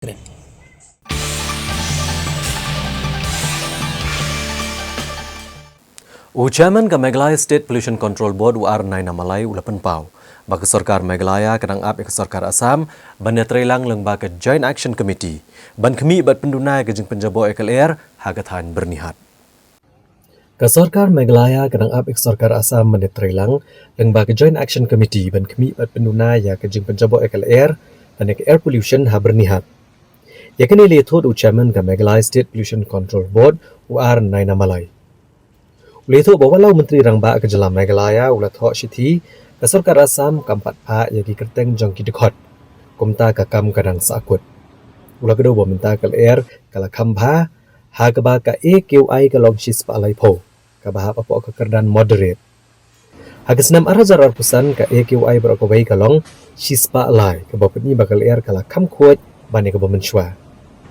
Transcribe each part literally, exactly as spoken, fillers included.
U Chairman ka Meghalaya State Pollution Control Board, u R Naina Malai, u la pynpaw ba ka sorkar Meghalaya ka dang ap ïa ka sorkar Assam ban ïatreilang lyngba ka Joint Action Committee ban khmih bad pynduna ïa ka jingpynjaboh ïa ka lyer ha ka thaiñ Byrnihat. Ka sorkar Meghalaya ka dang ap ïa ka sorkar Assam ban ïatreilang lyngba ka Joint Action Committee ban khmih bad pynduna ïa ka jingpynjaboh ïa ka lyer lane ka air pollution ha Byrnihat. Ïa kane la ïathuh da u Chairman ka Meghalaya State Pollution Control Board, u R Naina Malai. U la ïathuh ba wat la u Myntri Rangbah ka jylla Meghalaya u la thoh shithi, ka sorkar Assam kam pat phah ïa ki kyrteng jong ki dkhot. Kumta ka kam ka dang sahkut. U la kdew ba mynta ka lyer ka la kham bha, ha kaba ka A Q I ka long shispah laiphew, kaba hap hapoh ka kyrdan moderate. Ha ka snem ar hajar arphew san ka A Q I baroh kawei ka long shispah lai, kaba pyni ba ka lyer ka la kham khuid ban ïa kaba mynshuwa.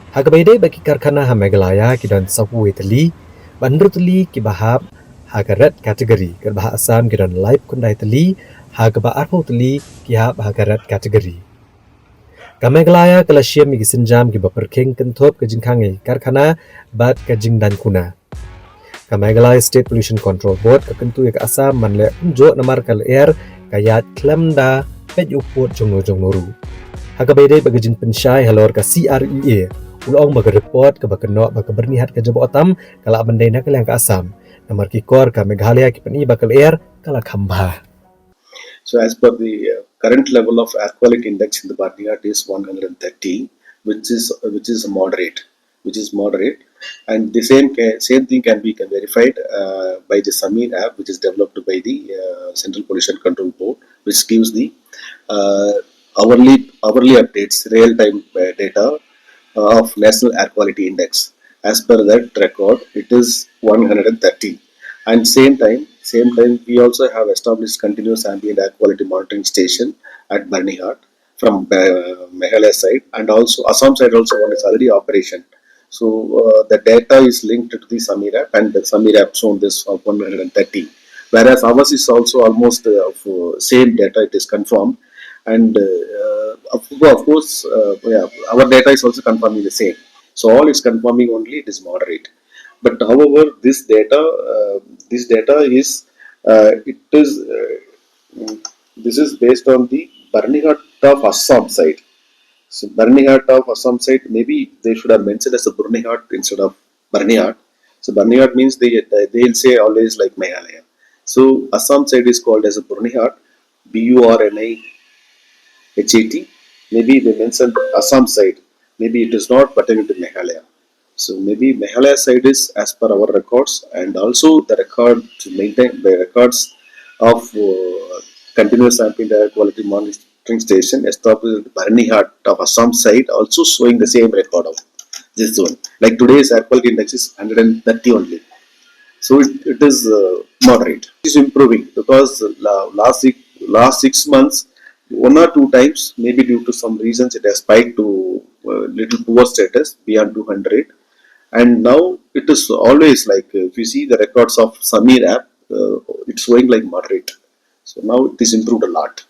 Ha kaba ïadei bad ki karkhana ha Meghalaya ki don sawphew tylli, bad hynriew tylli kiba hap ha ka red category, katba ha Assam ki don laiphew khyndai tylli, ha kaba arphew tylli ki hap ha ka red category. Ka Meghalaya ka la shim ïa ki sienjam kiba pyrkhing kynthup ka jingkhang ïa ki karkhana bad ka jingdaiñ kuna. Ka Meghalaya State Pollution Control Board ka kyntu ïa ka Assam ban leh kumjuh namar ka lyer ka ïaid khlem da peit u pud jongno jongno ruh. Ha kaba ïadei bad ka jingpynshai halor ka C R E A, u la ong ba ka report kaba kynnoh ba ka Byrnihat ka jaboh tam ka lah ban dei na ka liang ka Assam, namar ki kor ka Meghalaya ki pyni ba ka lyer ka la kham bha. So as per the uh, current level of air quality index in the Byrnihat is one hundred thirty, which is which is moderate, which is moderate, and the same ca- same thing can be verified uh, by the Sameer app, which is developed by the uh, Central Pollution Control Board, which gives the uh, hourly hourly updates, real time uh, data uh, of National Air Quality Index. As per that record, it is one hundred thirty. And same time, same time, we also have established continuous ambient air quality monitoring station at Byrnihat from uh, Meghalaya side, and also Assam side also one is already operation. So uh, the data is linked to the Sameer app, and the Sameer app shown this of one hundred thirty. Whereas ours is also almost uh, of, uh, same data, it is confirmed. And uh, of, of course, uh, yeah, our data is also confirming the same. So all is confirming only it is moderate. But however, this data, uh, this data is, uh, it is, uh, mm, this is based on the Byrnihat of Assam side. So Byrnihat of Assam side, maybe they should have mentioned as a Byrnihat instead of Byrnihat. So Byrnihat means they they'll say always like Meghalaya. So Assam side is called as a Byrnihat, B U R N I H A T. Maybe they mentioned Assam side. Maybe it is not pertaining to Meghalaya. So maybe Meghalaya side is as per our records, and also the record to maintain the records of uh, continuous ambient air quality monitoring station established at Byrnihat of Assam side also showing the same record of this zone. Like today's air quality index is hundred and thirty only. So it, it is uh, moderate. It is improving because la- last six, last six months, one or two times, maybe due to some reasons, it has spiked to uh, little poor status beyond two hundred. And now it is always like uh, if you see the records of Sameer app, uh, it's showing like moderate. So now it is improved a lot.